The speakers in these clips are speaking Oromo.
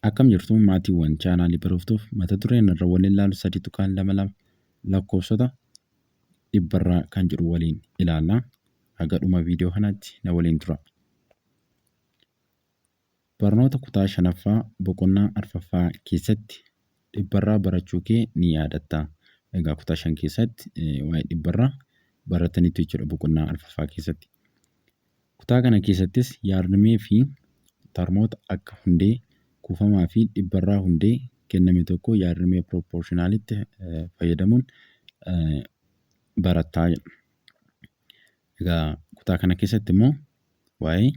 Akkam jirtu maatiiwwan chaanaalii baruuftuuf mata dureen irra waliin ilaalu 3.22 lakkoofsota dhibbarraa kan jedhu waliin ilaalla. Haga dhuma viidiyoo kanaatti na waliin tura. Barnoota kutaa shanaffaa boqonnaa arfaffaa keessatti dhibbarraa barachuu kee ni yaadatta. Egaa kutaa shan keessatti waa'ee dhibbarraa barataniitu jechuudha boqonnaa arfaffaa keessatti. Kutaa kana keessattis yaadrimee fi tarmoota akka hundee, kuufamaa fi dhibbarraa hundee kenname tokko yaadrimee piroopoorshinaalitti fayyadamuun barattaa jedha. Egaa kutaa kana keessatti immoo waa'ee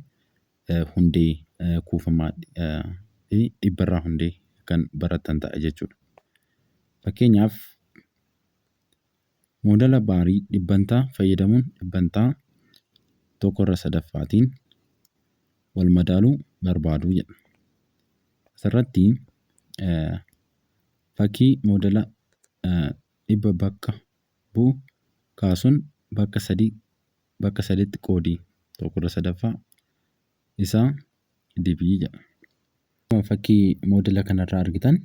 hundee, kuufamaa fi dhibbarraa hundee kan barattan ta'a jechuudha. Fakkeenyaaf Moodela baarii dhibbantaa fayyadamuun dhibbantaa tokko irra sadaffaatiin wal madaaluu barbaaduu jedha. Asirratti fakkii moodela dhibba bakka bu'u kaasuun bakka sadii bakka sadiitti qoodi tokko irra sadaffaa isaa dibii jedha. Akkuma fakkii moodela kanarraa argitan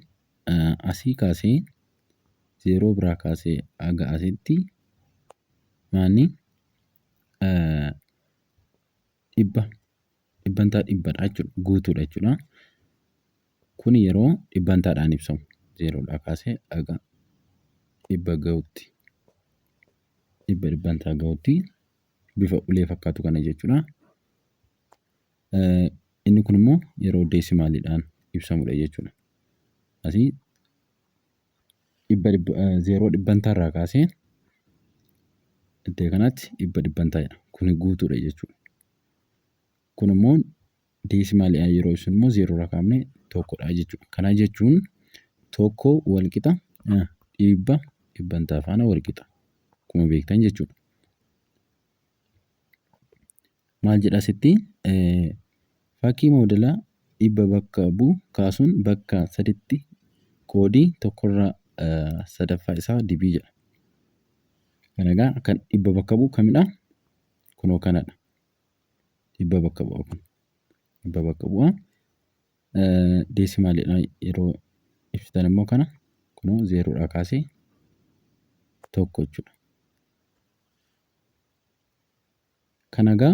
asii kaasee zeeroo biraa kaasee haga asitti maanni dhibba dhibbantaa dhibbadha jechuudha guutuudha jechuudha. Kun yeroo dhibbantaadhaan ibsamu zeeroodhaa kaasee haga dhibba gahutti dhibba dhibbantaa gahutti bifa ulee fakkaatu kana jechuudha. Inni kun immoo yeroo deesimaaliidhaan ibsamudha jechuudha. Asii dhibba zeeroo dhibbantaa irraa kaasee iddoo kanatti dhibba dhibbantaa jedha. Kun guutuudha jechuudha. Kun immoo deesimaaliidhaan yeroo ibsinu immoo zeeroo irraa kaafnee tokkodha jechuudha. Kana jechuun tokko walqixa dhibba dhibbantaa faana walqixa. Akkuma beektan jechuudha. Maal jedha asitti fakkii moodela dhibba bakka bu'u kaasuun bakka saditti qoodii tokkorra sadaffaa isaa dibii jedha. Kana egaa kan dhibba bakka bu'u kamidha? Kunoo kanadha. Dhibba bakka bu'a kun. Dhibba bakka bu'a. Deesimaaliidhaan yeroo ibsitan immoo kana kunoo zeeroodhaa kaasee tokko jechuudha. Kana egaa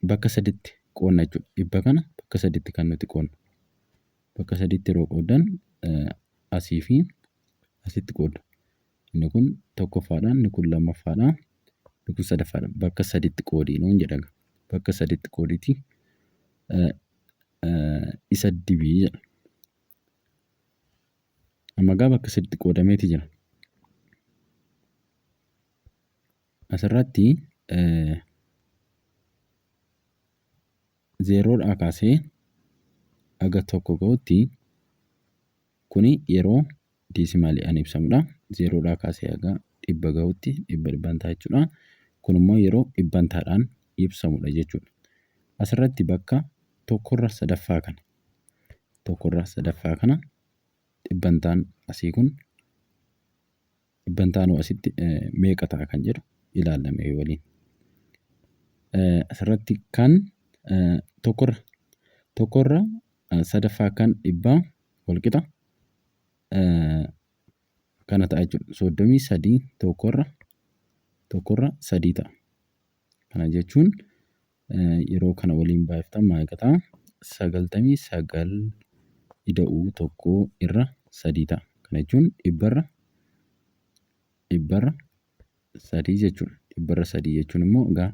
bakka saditti qoodna jechuudha. Dhibba kana bakka saditti kan nuti qoodnu. Bakka saditti yeroo qooddan asii fi asitti qooddu. Inni kun tokkoffaadha, inni kun lammaffaadha, inni kun sadaffaadha. Bakka saditti qoodii nuun jedha. Bakka saditti qoodiiti isa dibii jedha. Amma egaa bakka saditti qoodameeti jira. Asirratti zeeroodhaa kaasee haga tokko gahutti kuni yeroo deesimaaliidhaan ibsamudha. Zeeroodhaa kaasee haga dhibba gahutti dhibba dhibbantaa jechuudha. Kun immoo yeroo dhibbantaadhaan ibsamudha jechuudha. Asirratti bakka tokkorra sadaffaa kana tokkorra sadaffaa kana dhibbantaan asii kun dhibbantaanuu asitti meeqa ta'a kan jedhu ilaallamee waliin. Asirratti kan tokkorra tokkorra sadaffaa kan dhibbaa walqixa kana ta'a jechuudha. 33 tokkorra tokkorra sadii ta'a. Kana jechuun yeroo kana waliin baay'iftan meeqa ta'a? 99 ida'uu tokko irra sadii ta'a. Kana jechuun dhibbarra dhibbarra sadii jechuudha. Dhibbarra sadii jechuun immoo egaa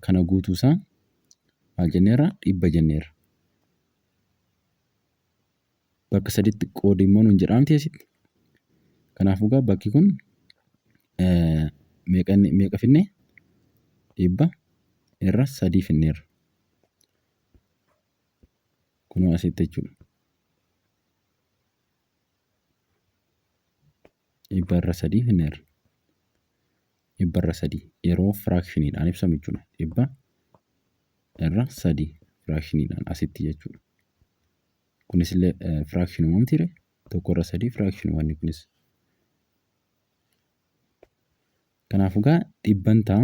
kana guutuu isaa maal jenneerra? Dhibba jenneerra. Bakka saditti qoodi immoo nuun jedhaa miti asitti. Kanaafuu egaa bakki kun meeqa meeqa finne? Dhibba irra sadii finneerra. Kunoo asitti jechuudha. Dhibba irra sadii finneerra. Dhibba irra sadii yeroo firaakshiniidhaan ibsamu jechuudha. Dhibba irra sadii firaakshiniidhaan asitti jechuudha. Kunis illee firaakshinuma mitiire tokko irra sadii firaakshinuma inni kunis. Kanaafuu egaa dhibbantaa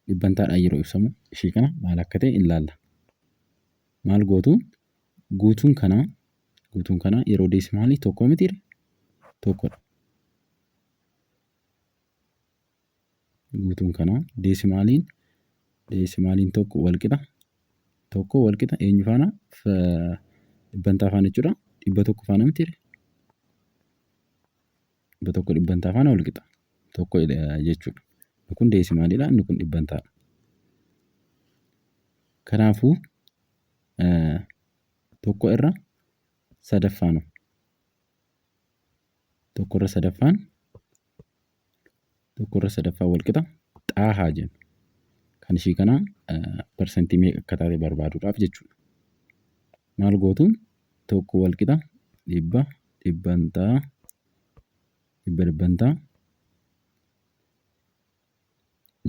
dhibbantaadhaan yeroo ibsamu ishii kana maal akka ta'e ilaalla. Maal gootu? Guutuun kanaa guutuun kanaa yeroo deesimaalii tokko mitiire? Tokkodha. Guutuun kanaa deesimaaliin deesimaaliin tokko walqixa tokko walqixa eenyu faana dhibbantaa faana jechuudha. 100 faana mitiire? 100 dhibbantaa faana walqixa. Tokko jechuudha. Inni kun deesimaaliidha, inni kun dhibbantaadha. Kanaafuu tokko irra sadaffaanu tokko irra sadaffaan tokko irra sadaffaan walqixa xaa haa jennu. Kan ishii kana parsantii meeqa akka taate barbaaduudhaaf jechuudha. Maal gootu? Tokko walqixa dhibba dhibbantaa dhibba dhibbantaa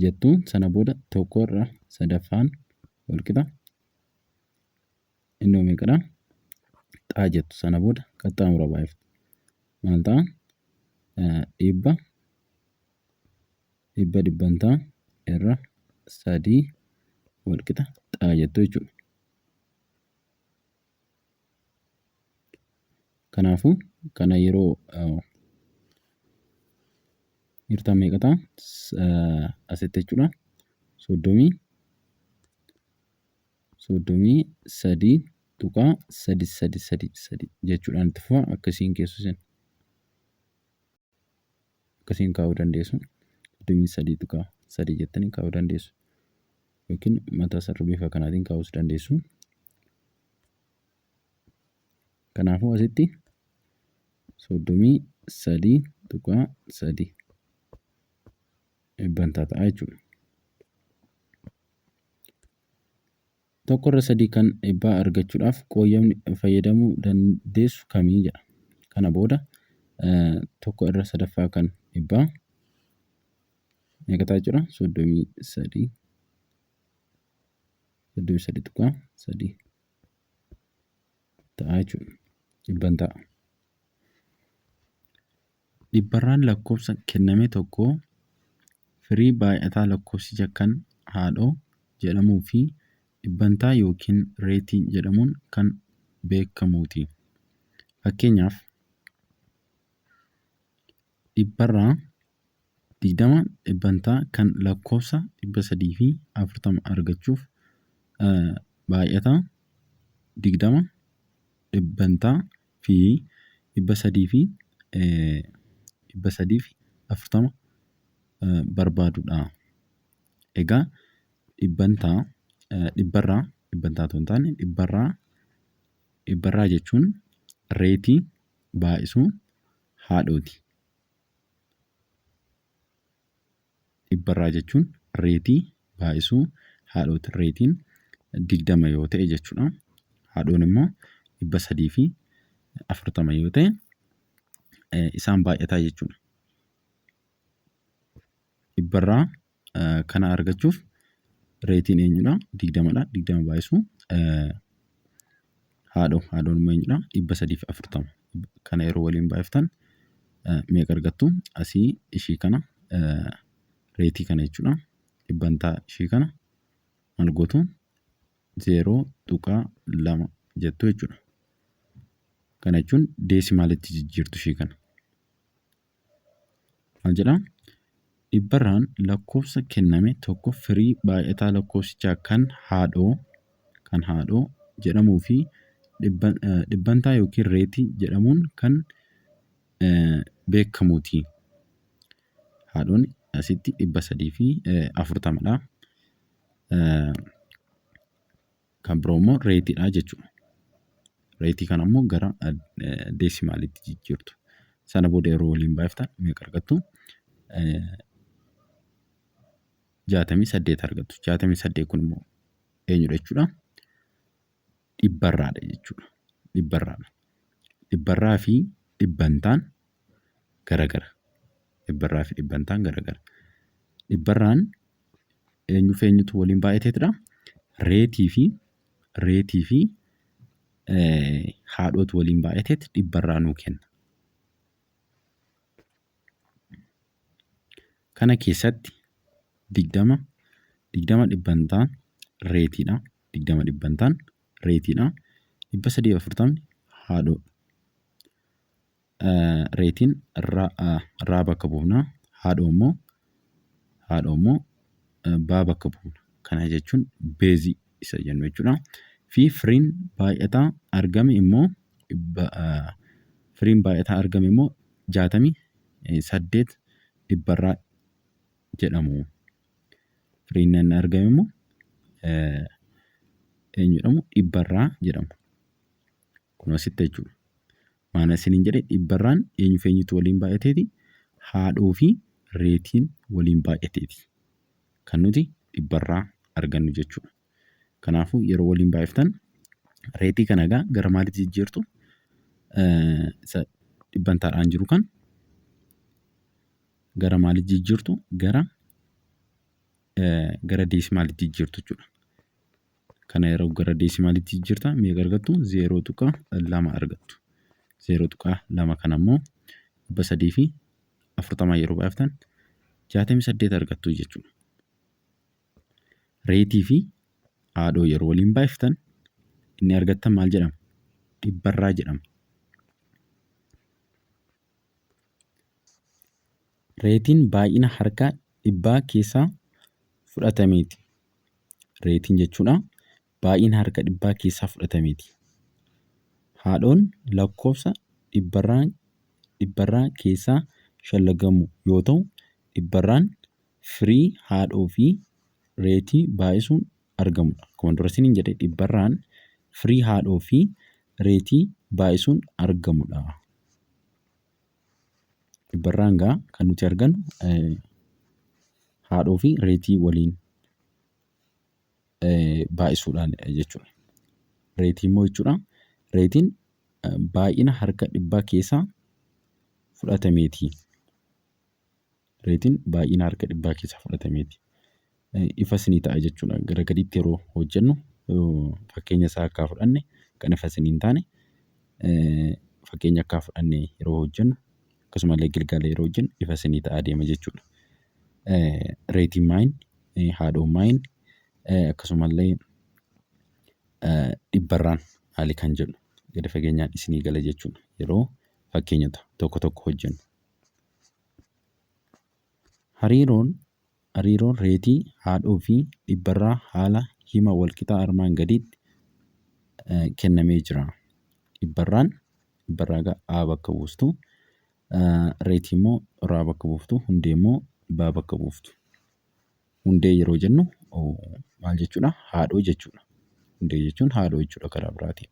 jettu sana booda tokko irra sadaffaan walqixa innoo meeqadha? Xaa jettu sana booda qaxxaamura baay'iftu. Maal ta'a? Dhibba dhibba dhibbantaa irra sadii walqixa xaa jettu jechuudha. Kanaafuu kana yeroo hirtan meeqa ta'a? Asitti jechuudha. Soddomii soddomii sadii tuqaa sadi sadi sadi sadi jechuudhaan itti fufa akkasiin keessu isin. Akkasiin kaa'uu dandeessu. 33.3 jettanii kaa'uu dandeessu. Yookiin mataa sarara bifa kanaatiin kaa'uus dandeessu. Kanaafuu asitti 33.3 dhibbantaa ta'a jechuudha. Tokko irra sadii kan dhibbaa argachuudhaaf qooyyabni fayyadamuu dandeessu kamii jedha. Kana booda tokko irra sadaffaa kan dhibbaa meeqa ta'a jechuudha? 33 33.3 ta'a jechuudha. Dhibban ta'a. Dhibbarraan lakkoofsa kenname tokkoo firii baay'ataa lakkoofsicha kan haadhoo jedhamuu fi dhibbantaa yookiin reetii jedhamuun kan beekamuuti. Fakkeenyaaf, dhibbarraa 20 dhibbantaa kan lakkoofsa 340 argachuuf baay'ataa 20 dhibbantaa fi 340 barbaadudha. Egaa dhibbantaa dhibbarraa dhibbantaa otoo hin taane dhibbarraa dhibbarraa jechuun reetii baay'isuu haadhooti. Dhibbarraa jechuun reetii baay'isuu haadhooti. Reetiin 20 yoo ta'e jechuudha. Haadhoon immoo 340 yoo ta'e isaan baay'ataa jechuudha. Dhibbarraa kana argachuuf reetiin eenyudha? 20dha. 20 baay'isuu haadhoo. Haadhoon immoo eenyudha? 340. Kana yeroo waliin baay'iftan meeqa argattu? Asii ishii kana reetii kana jechuudha. Dhibbantaa ishii kana maal gootu? 0.2 jettu jechuudha. Kana jechuun deesimaalitti jijjiirtu ishii kana. Maal jedhaa? Dhibbarraan lakkoofsa kenname tokko firii baay'ataa lakkoofsichaa kan haadhoo kan haadhoo jedhamuu fi dhibbantaa yookiin reetii jedhamuun kan beekamuuti. Haadhoon asitti 340 dha. Kan biroo immoo reetiidha jechuudha. Reetii kana immoo gara deesimaalitti jijjiirtu. Sana booda yeroo waliin baay'iftan meeqa argattu? 68 argattu. 68 kun immoo eenyudha jechuudha? Dhibbarraadha jechuudha. Dhibbarraadha. Dhibbarraa fi dhibbantaan garagara. Dhibbarraa fi dhibbantaan garagara. Dhibbarraan eenyuuf eenyutu waliin baay'ateetidha? Reetii fi reetii fi haadhootu waliin baay'ateet dhibbarraa nuu kenna. Kana keessatti 20 20 dhibbantaan reetiidha. 20 dhibbantaan Reetiidha. 340 haadhoo. Reetiin raa bakka buufna. Haadhoo immoo haadhoo immoo baa bakka buufna. Kana jechuun beezii isa jennu jechuudha. Fi firiin baay'ataa argame immoo firiin baay'ataa argame immoo 68 dhibbarraa jedhamu. Firiin inni argame immoo eenyu jedhamu? Dhibbarraa jedhamu. Kun asitti jechuudha. Maal isiniin jedhe? Dhibbarraan eenyu fi eenyutu waliin baay'ateeti? Haadhoo fi reetiin waliin baay'ateeti. Kan nuti dhibbarraa argannu jechuudha. Kanaafuu yeroo waliin baay'iftan reetii kana egaa gara maaliitti jijjiirtu? Isa dhibbantaadhaan jiru kan gara maaliitti jijjiirtu? Gara deesimaaliitti jijjiirtu jechuudha. Kana yeroo gara deesimaaliitti jijjiirtan meeqa argattu? 0.2 argattu. 0.2 kana immoo 340 yeroo baay'iftan 68 argattu jechuudha. Reetii fi haadhoo yeroo waliin baay'iftan inni argattan maal jedhama? Dhibbarraa jedhama. Reetiin baay'ina harka dhibbaa keessaa fudhatameeti. Reetiin jechuudha baay'ina harka dhibbaa keessaa fudhatameeti. Haadhoon lakkoofsa dhibbarraa keessaa shallagamu yoo ta'u, dhibbarraan firii haadhoo fi reetii baay'isuun argamudha. Akkuma dura isiniin jedhe dhibbarraan firii haadhoo fi reetii baay'isuun argamudha. Dhibbarraan gaa kan nuti argannu haadhoo fi reetii waliin baay'isuudhaan jechuudha. Reetii immoo jechuudha. Reetiin baay'ina harka dhibbaa keessaa fudhatameeti. Reetiin baay'ina harka dhibbaa keessaa fudhatameeti. Ifa isinii ta'a jechuudha. Gara gadiitti yeroo hojjennu fakkeenya isaa akka fudhanne kan ifa isinii hin taane fakkeenya akka fudhanne yeroo hojjennu akkasumallee gilgaala yeroo hojjennu ifa isinii ta'aa deema jechuudha. Reetiin maayin, haadhoon maayin, akkasumallee dhibbarraan maali kan jedhu gadi fageenyaan isinii gala jechuudha yeroo fakkeenyota tokko tokko hojjennu. Hariiroon reetii haadhoo fi dhibbarraa haala hima walqixaa armaan gadiitti kennamee jira. Dhibbarraan dhibbarraa egaa A bakka buustu, reetii immoo R bakka buuftu, hundee immoo B bakka buuftu. Hundee yeroo jennu maal jechuudha? Haadhoo jechuudha. Hundee jechuun haadhoo jechuudha karaa biraatiin.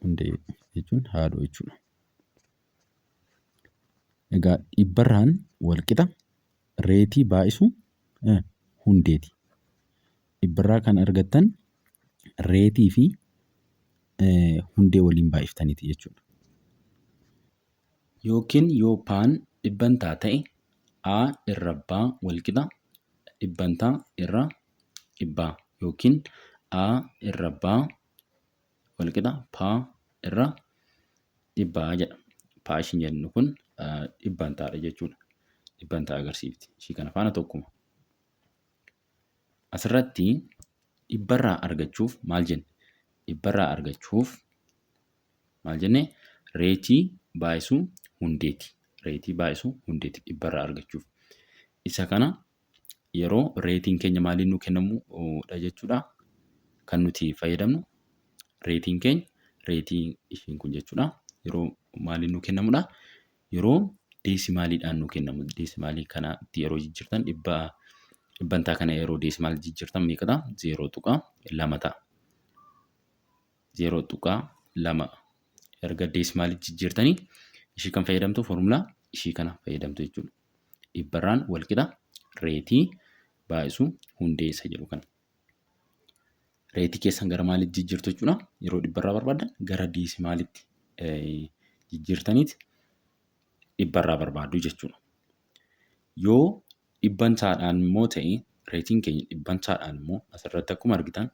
Hundee jechuun haadhoo jechuudha. Egaa dhibbarraan walqixa reetii baay'isu hundeeti. Dhibbarraa kan argattan reetii fi hundee waliin baay'iftaniiti jechuudha. Yookiin yoo paan dhibbantaa ta'e A irra B walqixa dhibbantaa irra dhibbaa yookiin A irra B walqixa P irra dhibbaa jedha. P ishiin jennu kun dhibbantaadha jechuudha. Dhibbantaa agarsiifti. Ishii kana faana tokkuma. Asirratti dhibbarraa argachuuf maal jenne? Dhibbarraa argachuuf maal jenne? Reetii baay'isuu hundeeti. Reetii baay'isuu hundeeti dhibbarraa argachuuf. Isa kana yeroo reetiin keenya maaliin nuu kennamudha jechuudha. Kan nuti fayyadamnu reetiin keenya reetii ishiin kun jechuudha. Yeroo maaliin nuu kennamudha? Yeroo deesimaaliidhaan nuu kennamu. Deesimaalii kanatti yeroo jijjiirtan dhibbantaa kana yeroo deesimaalii jijjiirtan meeqa ta'a? 0.2 ta'a. 0.2 erga deesimaalii jijjiirtanii ishii kan fayyadamtu foormulaa ishii kana fayyadamtu jechuudha. Dhibbarraan walqixa reetii baay'isuu hundee isa jedhu kana. Reetii keessan gara maaliitti jijjiirtu jechuudha? Yeroo dhibbarraa barbaaddan gara deesimaalitti jijjiirtaniiti dhibbarraa barbaaddu jechuudha. Yoo dhibbantaadhaan immoo ta'e reetiin keenya dhibbantaadhaan immoo asirratti akkuma argitan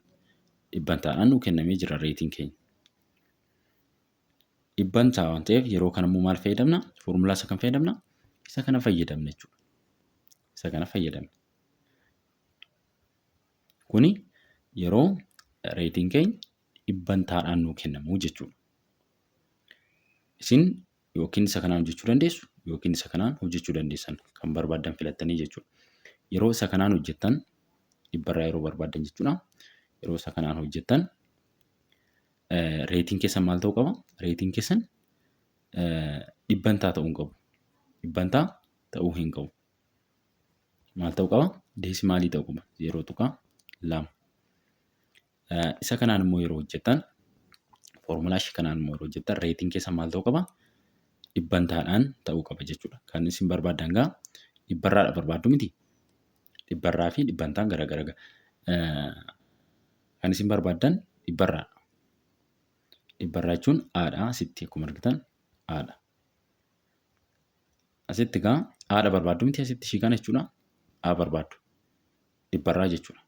dhibbantaadhaan nuu kennamee jira reetiin keenya. Dhibbantaa waan ta'eef yeroo kana immoo maal fayyadamna? Foormulaa isa kam fayyadamna? Isa kana fayyadamna jechuudha. Isa kana fayyadamna. Kuni yeroo Reetiin keenya dhibbantaadhaan nuu kennamu jechuudha. Isin yookiin isa kanaan hojjechuu dandeessu yookiin isa kanaan hojjechuu dandeessan kan barbaaddan filattanii jechuudha. Yeroo isa kanaan hojjettan dhibbarraa yeroo barbaaddan jechuudha. Yeroo isa kanaan hojjettan reetiin keessan maal ta'uu qaba? Reetiin keessan dhibbantaa ta'uu hin qabu. Dhibbantaa ta'uu hin qabu. Maal ta'uu qaba? Deesimaalii ta'uu qaba. 0.2. Isa kanaan immoo yeroo hojjettan foormulaa ishee kanaan immoo yeroo hojjettan reetiin keessan maal ta'uu qaba? Dhibbantaadhaan ta'uu qaba jechuudha. Kan isin barbaaddan gaa dhibbarraadha barbaaddu miti. Dhibbarraa fi dhibbantaan garaagara. Kan isin barbaaddan dhibbarraadha. Dhibbarraa jechuun aadha asitti akkuma argitan aadha. Asitti gaa aadha barbaaddu miti asitti ishii kana jechuudha. A barbaaddu. Dhibbarraa jechuudha.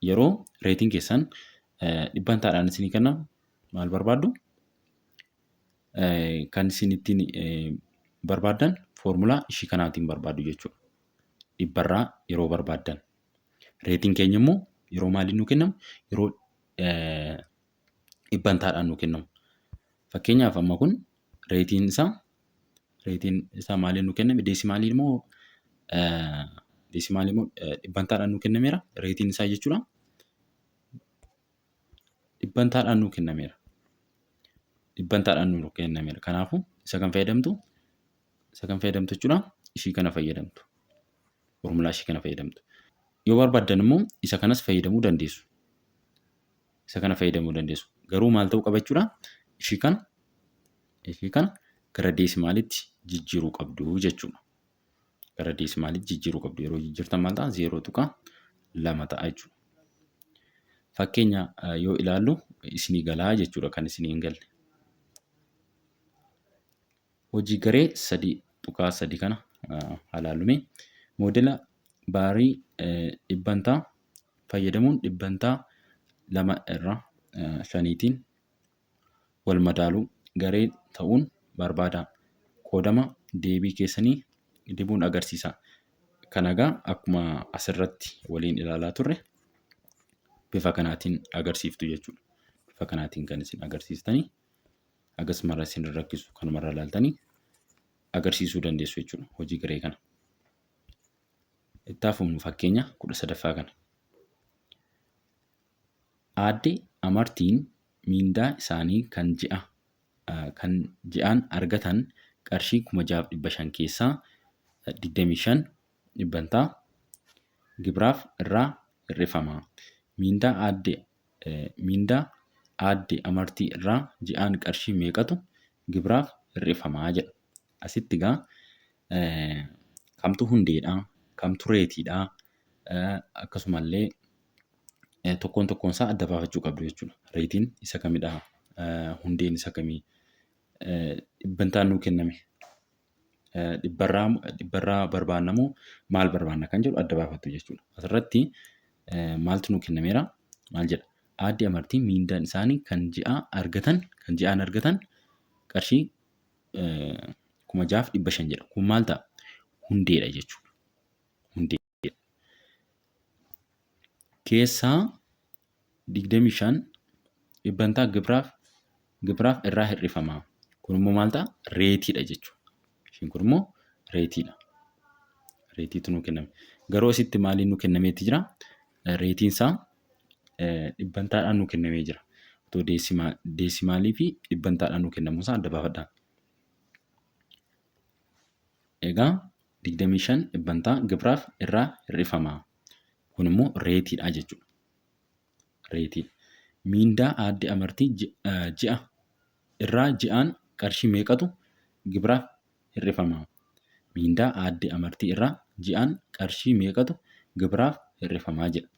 Yeroo reetiin keessan dhibbantaadhaan isinii kennamu maal barbaaddu? Kan isin ittiin barbaaddan foormulaa ishii kanaatiin barbaaddu jechuudha. Dhibbarraa yeroo barbaaddan. Reetiin keenya immoo yeroo maaliin nuu kennamu? Yeroo dhibbantaadhaan nuu kennamu. Fakkeenyaaf amma kun reetiin isaa maaliin nuu kenname? Deesimaalii moo dhibbantaadhaan nuu kennameera? Reetiin isaa jechuudha. Dhibbantaadhaan nuu kennameera. Dhibbantaadhaan nuu kennameera. Kanaafuu isa kan fayyadamtu isa kan fayyadamtu jechuudha. Ishii kana fayyadamtu. Foormulaa ishii kana fayyadamtu. Yoo barbaaddan immoo isa kanas fayyadamuu dandeessu. Isa kana fayyadamuu dandeessu. Garuu maal ta'uu qaba jechuudha? Ishii kana gara deesimaalitti jijjiiruu qabdu jechuudha. Gara deesimaalitti jijjiiruu qabdu. Yeroo jijjiirtan maal ta'a? 0.2 ta'a jechuudha. Fakkeenya yoo ilaallu isinii galaa jechuudha kan isinii hin galle. Hojii garee 3.3 kana haa ilaallume. Moodela baarii dhibbantaa fayyadamuun dhibbantaa lama irra shaniitiin wal madaaluu garee ta'uun barbaada. Qoodama deebii keessanii dibuun agarsiisa. Kana egaa akkuma asirratti waliin ilaalaa turre bifa kanaatiin agarsiiftu jechuudha. Bifa kanaatiin kan isin agarsiistanii akkasumarra isin rakkisu kanumarra ilaaltanii agarsiisuu dandeessu jechuudha hojii garee kana. Itti hafuun fakkeenya 13ffaa kana. Aadde Amartiin miindaa isaanii kan ji'aan argatan qarshii 6,500 keessaa 25 dhibbantaa gibiraaf irraa hir'ifama. Miindaa aadde Amartii irraa ji'aan qarshii meeqatu gibiraaf hir'ifamaa jedha. Asitti egaa kamtu hundeedha, kamtu reetiidha, akkasumallee tokkoon tokkoon isaa adda baafachuu qabdu jechuudha. Reetiin isa kamidha? Hundeen isa kamii? Dhibbantaan nuu kenname dhibbarraa barbaanna moo maal barbaanna kan jedhu adda baafattu jechuudha. Asirratti maaltu nuu kennameera? Maal jedha? Aadde Amartiin miindaan isaanii kan ji'aan argatan qarshii 6,500 jedha. Kun maal ta'a? Hundeedha jechuudha. Hundee. Keessaa 25 dhibbantaa gibiraaf irraa hir'ifama. Kun immoo maal ta'a? Reetiidha jechuudha. Ishiin kun immoo reetiidha. Reetiitu nuu kenname. Garuu asitti maaliin nuu kennameetti jira? Reetiin isaa dhibbantaadhaan nuu kennamee jira. Otoo deesimaalii fi dhibbantaadhaan nuu kennamuu isaa adda baafadhaa. Egaa 25 dhibbantaa gibiraaf irraa hir'ifama. Kun immoo reetiidha jechuudha. Reetii. Miindaa aadde Amartii ji'a irraa ji'aan qarshii meeqatu gibiraaf hir'ifama? Miindaa aadde Amartii irraa ji'aan qarshii meeqatu gibiraaf hir'ifamaa jedha.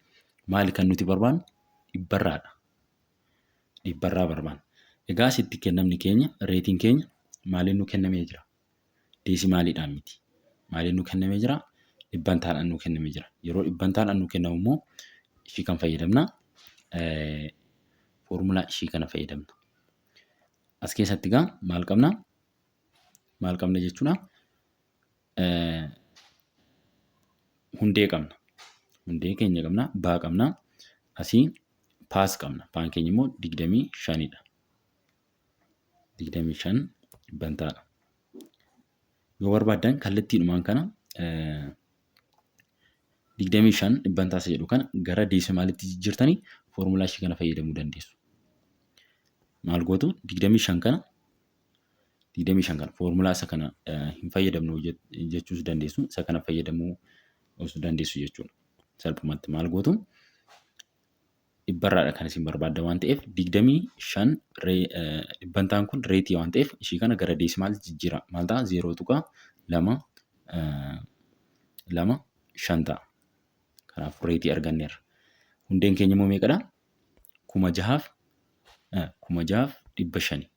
Maali kan nuti barbaannu? Dhibbarraadha. Dhibbarraa barbaanna. Egaa asitti kennamni keenya reetiin keenya maaliin nu kennamee jira? Deesimaaliidhaan miti. Maaliin nu kennamee jira? Dhibbantaadhaan nu kennamee jira. Yeroo dhibbantaadhaan nu kennamu immoo ishii kan fayyadamna? Foormulaa ishii kana fayyadamna. As keessatti egaa maal qabna? Maal qabna jechuudha? Hundee qabna. Hundee keenya qabna. Baa qabna. Asii Paas qabna. Paan keenya immoo 25dha. 25 dhibbantaadha. Yoo barbaaddan kallattiidhumaan kana 25 dhibbantaa isa jedhu kana gara deesimaalitti jijjiirtanii foormulaa ishee kana fayyadamuu dandeessu. Maal gootu? 25 kana 25 kana foormulaa isa kana hin fayyadamnu jechuus dandeessu, isa kana fayyadamuu dandeessu jechuudha. Salphumatti maal gootu? Dhibbarraadha kan isin barbaaddan waan ta'eef, 25 dhibbantaan kun reetii waan ta'eef ishii kana gara deesimaalitti jijjiira. Maal ta'a? 0.2 2 5 ta'a. Kanaaf reetii arganneerra. Hundeen keenya immoo meeqadha? 6,000, 6,500.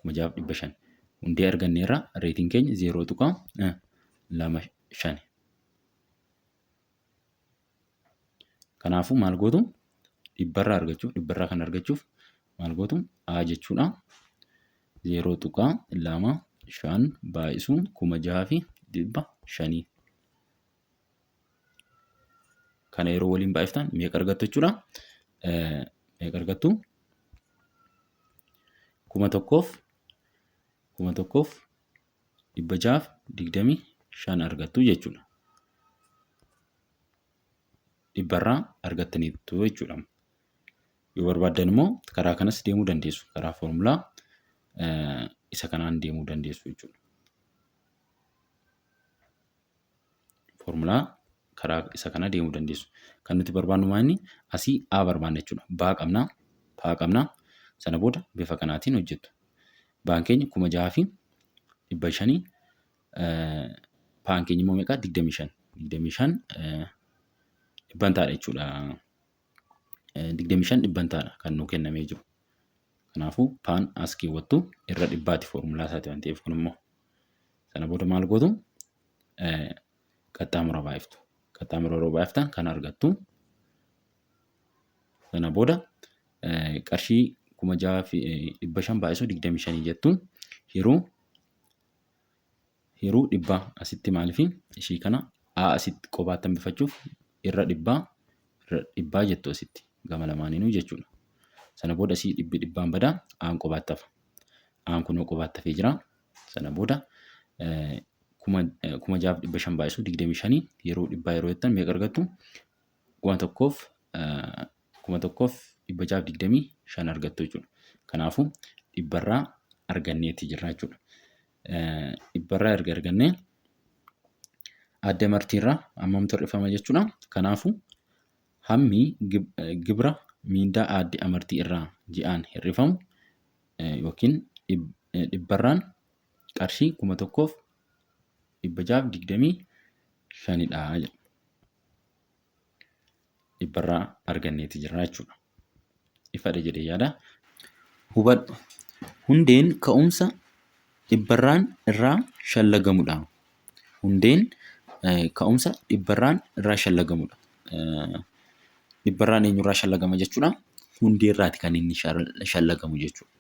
6,500. Hundee arganneerra, reetiin keenya 0.25. Kanaafuu maal gootu? Dhibbarraa argachuuf, dhibbarraa kan argachuuf maal gootu? A jechuudha. 0.25 baay'isuun 6,500. Kana yeroo waliin baay'iftan meeqa argattu jechuudha? Meeqa argattu? 1,625 argattu jechuudha. Dhibbarraa argattaniittu jechuudha. Yoo barbaaddan immoo karaa kanas deemuu dandeessu. Karaa foormulaa isa kanaan deemuu dandeessu jechuudha. Foormulaa karaa isa kana deemuu dandeessu. Kan nuti barbaannu maal inni? Asii A barbaanna jechuudha. Baa qabna, paa qabna. Sana booda bifa kanaatiin hojjettu. Baan keenya 6,500, paan keenya immoo meeqa? 25. 25 dhibbantaadha jechuudha. 25 dhibbantaadha kan nuu kennamee jiru. Kanaafuu paan as keewwattu, irra dhibbaati foormulaa isaati waan ta'eef kun immoo. Sana booda maal gootu? Qaxxaamura baay'iftu. Qaxxaamura yeroo baay'iftan kan argattu. Sana booda qarshii 6,500 baay'isuu 25 jettu, hiruu dhibbaa asitti. Maaliif ishii kana A asitti qobaatti hambifachuuf irra dhibbaa, irra dhibbaa jettu asitti gama lamaaniinuu jechuudha. Sana booda asii dhibbi dhibbaan badaa, Aan qobaatti hafa. Aan kunoo qobaatti hafee jira. Sana booda 6,500 baay'isuu 25 yeroo dhibbaa yeroo jettan meeqa argattu? 1,625 argattu jechuudha. Kanaafuu dhibbarraa arganneeti jirra jechuudha. Dhibbarraa erga argannee adda martiirraa hammamtu hir'ifama jechuudha. Kanaafuu hammi gibira miindaa aadde Amartii irraa ji'aan hir'ifamu yookiin dhibbarraan qarshii 1,625dha jedha. Dhibbarraa arganneeti jirra jechuudha. Ifadha jedhee yaada. Hubadhu. Hundeen ka'umsa dhibbarraan irraa shallagamudha. Hundeen ka'umsa dhibbarraan irraa shallagamudha. Dhibbarraan eenyurraa shallagama jechuudha? Hundeerraati kan inni shallagamu jechuudha.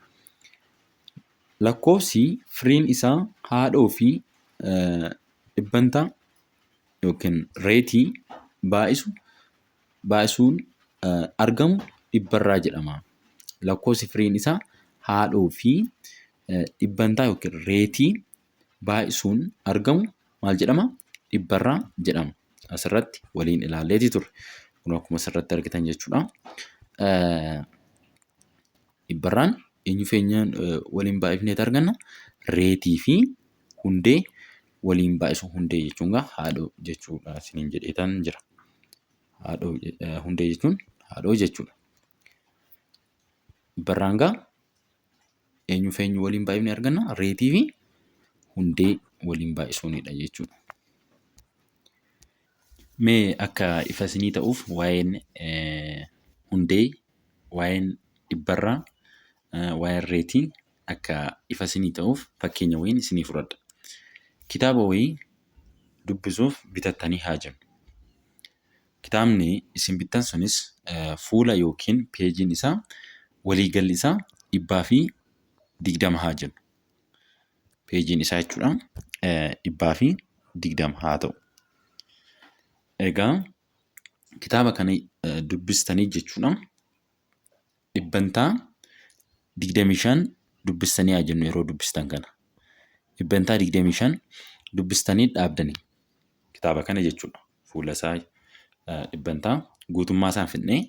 Lakkoofsi firiin isaa haadhoo fi dhibbantaa yookiin reetii baay'isuun argamu dhibbarraa jedhama. Lakkoofsi firiin isaa haadhoo fi dhibbantaa yookiin reetii baay'isuun argamu maal jedhama? Dhibbarraa jedhama. Asirratti waliin ilaalleeti turre. Kun akkuma asirratti argitan jechuudha. Dhibbarraan eenyu feenyaan waliin baay'ifneet arganna? Reetii fi hundee waliin baay'isu. Hundee jechuun gaa haadhoo jechuudha isiniin jedheetan jira. Haadhoo, hundee jechuun haadhoo jechuudha. Dhibbarraan gaa eenyu feenyu waliin baay'ifnee arganna? Reetii fi hundee waliin baay'isuunidha jechuudha. Mee akka ifa isinii ta'uuf waa'een hundee, waa'een dhibbarraa, waa'een reetii akka ifa isinii ta'uuf fakkeenya wayiin isinii fudhadha. Kitaaba wayii dubbisuuf bitattanii haa jennu. Kitaabni isin bittan sunis fuula yookiin peejiin isaa waliigalli isaa 120 haa jennu. Peejiin isaa jechuudha 120 haa ta'u. Egaa kitaaba kana dubbistanii jechuudha. Dhibbantaa 25 dubbistanii haa jennu yeroo dubbistan kana. Dhibbantaa 25 dubbistanii dhaabdanii kitaaba kana jechuudha. Fuula isaa dhibbantaa guutummaa isaa fixnee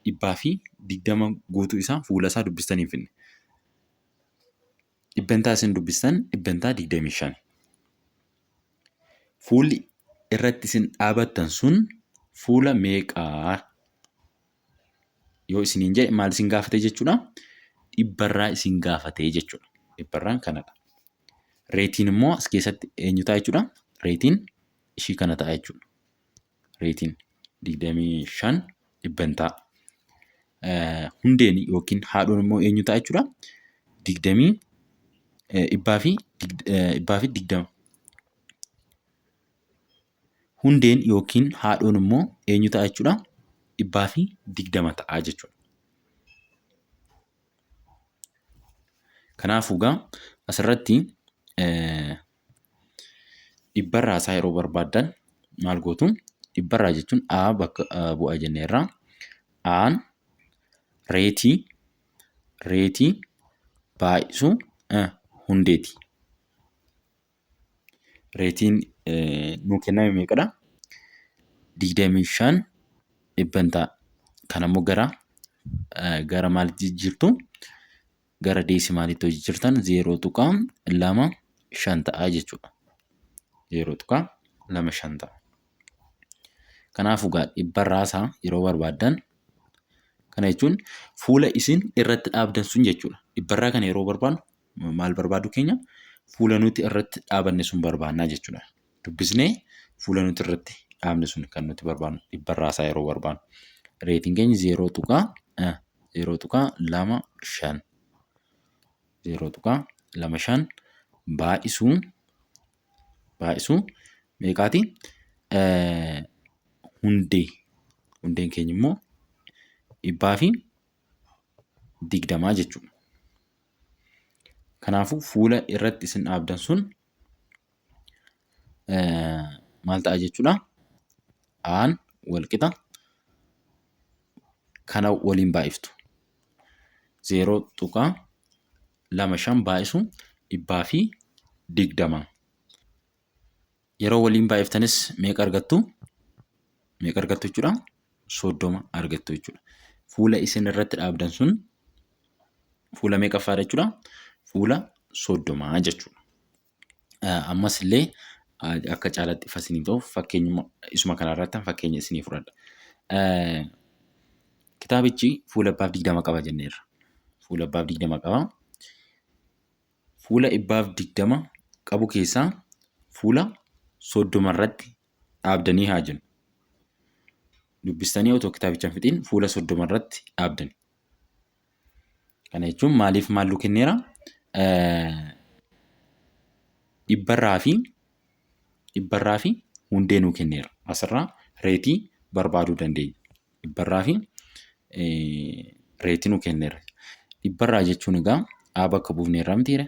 120 guutuu isaa fuula isaa dubbistanii hin fixne. Dhibbantaa isin dubbistan dhibbantaa 25. Fuulli irratti isin dhaabattan sun fuula meeqaa yoo isiniin jedhe maal isin gaafate jechuudha? Dhibbarraa isin gaafate jechuudha. Dhibbarraan kanadha. Reetiin immoo as keessatti eenyu ta'a jechuudha? Reetiin ishii kana ta'a jechuudha. Reetiin 25 dhibbantaa. Hundeen yookiin haadhoon immoo eenyu ta'a jechuudha? Digdamii dhibbaa fi 120. Hundeen yookiin haadhoon immoo eenyu ta'a jechuudha? 120 ta'a jechuudha. Kanaafuu egaa asirratti dhibbarraa isaa yeroo barbaaddan maal gootu? Dhibbarraa jechuun A bakka bu'a jenneerra. A'n reetii reetii baay'isuu hundeeti. Reetiin nuu kenname meeqadha? 25 dhibbantaa. Kanammoo gara gara maalitti jijjiirtu? Gara deesimaalitti yoo jijjiirtan 0.25 ta'a jechuudha. 0.25 ta'a. Kanaafuu egaa dhibbarraa isaa yeroo barbaaddan kana jechuun fuula isin irratti dhaabdan sun jechuudha. Dhibbarraa kana yeroo barbaadnu maal barbaaduu keenya? Fuula nuti irratti dhaabanne sun barbaannaa jechuudha. Dubbisnee fuula nuti irratti dhaabne sun kan nuti barbaannu dhibbarraa isaa yeroo barbaannu. Reetiin keenya 0.25 0.25 baay'isuu baay'isuu meeqaati? Hundee hundeen keenya immoo 120 jechuudha. Kanaafuu fuula irratti isin dhaabdan sun maal ta'a jechuudha? Aan walqixa kana waliin baay'iftu. 0.25 baay'isu 120. Yeroo waliin baay'iftanis meeqa argattu? Meeqa argattu jechuudha? 30 argattu jechuudha. Fuula isin irratti dhaabdan sun fuula meeqaffaadha jechuudha? Fuula 30 jechuudha. Ammas illee akka caalaatti ifa isinii ta'uuf fakkeenyuma isuma kanarratti fakkeenya isinii fudhadha. Kitaabichi fuula 120 qaba jenneerra. Fuula 120 qaba. Fuula 120 qabu keessaa fuula 30 irratti dhaabdanii haa jennu. Dubbistanii otoo kitaabicha hin fixiin fuula 30 irratti dhaabdani. Kana jechuun maaliif maal nu kenneera? Dhibbarraa fi dhibbarraa fi hundee nuu kenneera. Asirraa reetii barbaaduu dandeenya. Dhibbarraa fi reetii nuu kenneera. Dhibbarraa jechuun egaa A bakka buufneerra mitiire.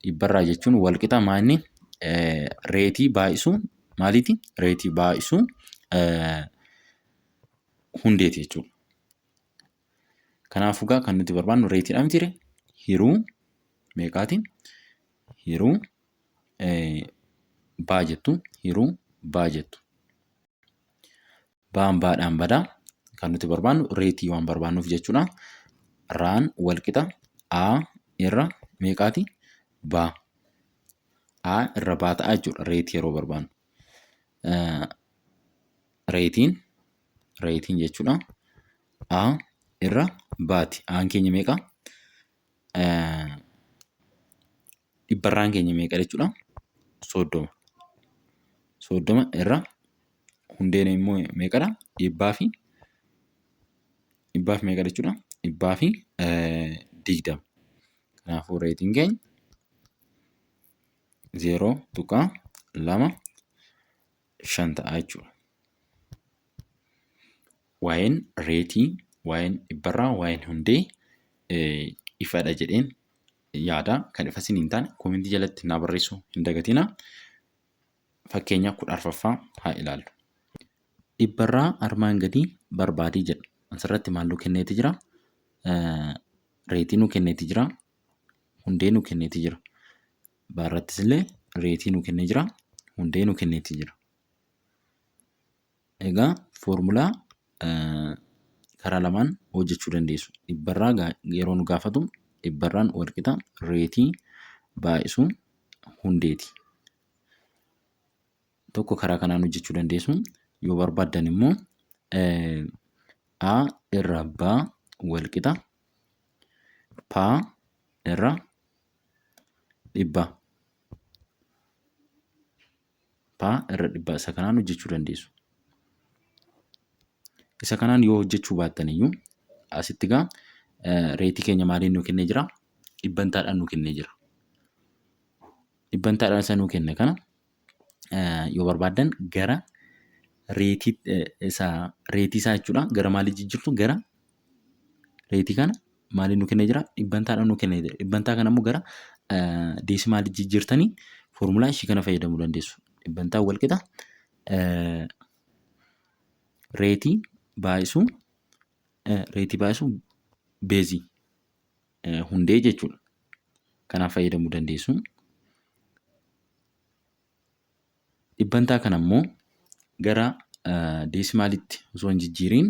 Dhibbarraa jechuun walqixa maanni reetii baay'isuu maaliiti? Reetii baay'isuu hundeeti jechuudha. Kanaafuu egaa kan nuti barbaannu reetiidha mitiire. Hiruu meeqaati? Hiruu baa jettu hiruu baa jettu. Baan baadhaan bada. Kan nuti barbaannu reetii waan barbaannuuf jechuudha. Raan walqixa A irra meeqaati? Baa. A irra baa ta'a jechuudha reetii yeroo barbaannu. Reetiin reetiin jechuudha. A irra baati. Aan keenya meeqa? Dhibbarraan keenya meeqa jechuudha? 30. 30 irra hundeen immoo meeqadha? Dhibbaa fi dhibbaaf meeqa jechuudha? 120. Kanaafuu reetiin keenya 0.25 ta'a jechuudha. Waa'een reetii, waa'een dhibbarraa, waa'een hundee ifadha jedheen yaada. Kan ifa isin hin taane koomentii jalatti naa barreessuu hin dagatinaa. Fakkeenya 14ffaa haa ilaallu. Dhibbarraa armaan gadii barbaadii jedha. Asirratti maal nu kenneeti jira? Reetii nu kenneeti jira. Hundee nu kenneeti jira. Baarrattis illee reetii nu kennee jira. Hundee nu kenneeti jira. Egaa foormulaa karaa lamaan hojjechuu dandeessu. Dhibbarraa yeroo nu gaafatu dhibbarraan walqixa reetii baay'isuu hundeeti. Tokko karaa kanaan hojjechuu dandeessu. Yoo barbaaddan immoo A irra B walqixa P irra dhibba. P irra dhibba isa kanaan hojjechuu dandeessu. Isa kanaan yoo hojjechuu baattan iyyuu asitti egaa reetii keenya maaliin nu kennee jira? Dhibbantaadhaan nu kennee jira. Dhibbantaadhaan isa nu kenne kana yoo barbaaddan gara reetii isa reetii isaa jechuudha gara maalii jijjiirtu gara reetii kana maaliin nu kennee jira? Dhibbantaadhaan nu kennee jira. Dhibbantaa kana immoo gara deesimaalii jijjiirtanii foormulaa ishii kana fayyadamuu dandeessu. Dhibbantaa wal qixa reetii baay'isuu reetii baay'isuu beezii hundee jechuudha. Kanaaf fayyadamuu dandeessu. Dhibbantaa kana immoo gara deesimaalitti osoo hin jijjiiriin